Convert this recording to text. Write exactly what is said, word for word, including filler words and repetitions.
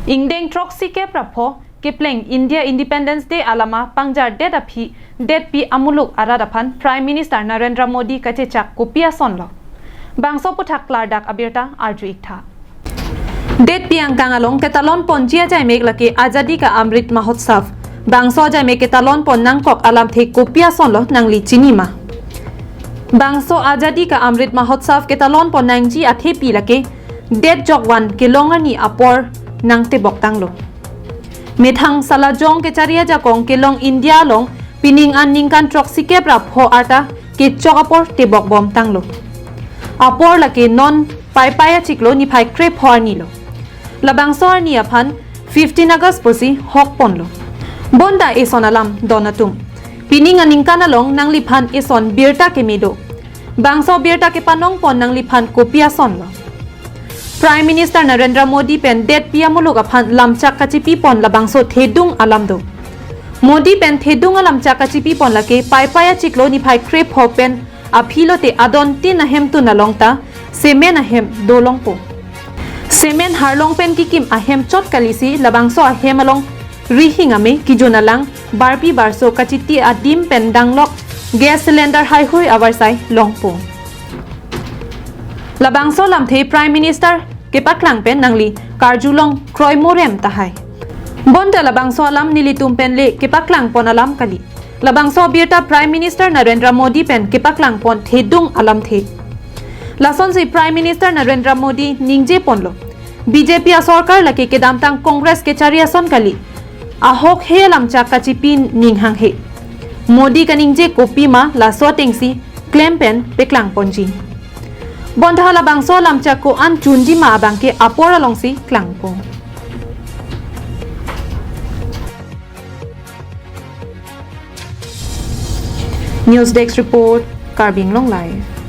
Ingdeng throksi kep ra pho kepleng India Independence Day alama pangjar det aphi detpi amuluk arat aphan Prime Minister Narendra Modi kachechak kopi ason lo? Bangso aputhak klardak abirta arju iktha. Detpi angkang along ketalon ponji ajaimek lake Azadi Ka Amrit Mahotsav. Bangso ajaimek ketalon pon nangkok alamthe kopi ason lo nangli chini ma? Bangso Azadi Ka Amrit Mahotsav ketalon pon nangji athepi lake det jokvan kelong arni apor nangtebok tanglo. Methang salajong kechari ajakong kelong India along pining an ningkan throksi kep ra pho arta kechok apor tebok bom tanglo. Apor lake non Paipai achiklo niphai krepho arni lo. Labangso arni aphan fifteen August pusi hok ponlo. Bonta eson alam don atum, pining aningkan along nangliphan eson birta keme do? Bangso birta kepanong pon nangliphan kopi ason lo? Prime Minister Narendra Modi pen detpi amuluk aphan lamchak kachipi pon labangso thedung alam do. Modi pen thedung alamchak kachipi pon lake Paipai achiklo niphai krepho pen aphi lote adon tin ahemtun along ta cement ahem do longpo. Cement harlong pen kikim ahem chot kalisi labangso ahem along rihing ame, kijun alang, barpi barso kachiti adim pen danglok gas cylinder haihui avarsai longpo. Labangso lamthe Prime Minister kepaklang pen nangli karjulong kroimorem tahai. Bonta labangso alam nelitum pen le kepaklang pon alam kali. Labangso abirta Prime Minister Narendra Modi pen kepaklang pon thedung alamthe. Lasonsi Prime Minister Narendra Modi ningje ponlo, B J P asorkar lake kedamtang Congress kechari ason kali. Ahok he alamchak kachipi ning hanghe. Modi kaningje kopi ma laso atengsi klem pen peklang ponji. Bonta labangso alamchak ko-an chunji ma abangke apor alongsi klangpo. News Desk Report, Karbi Anglong Live.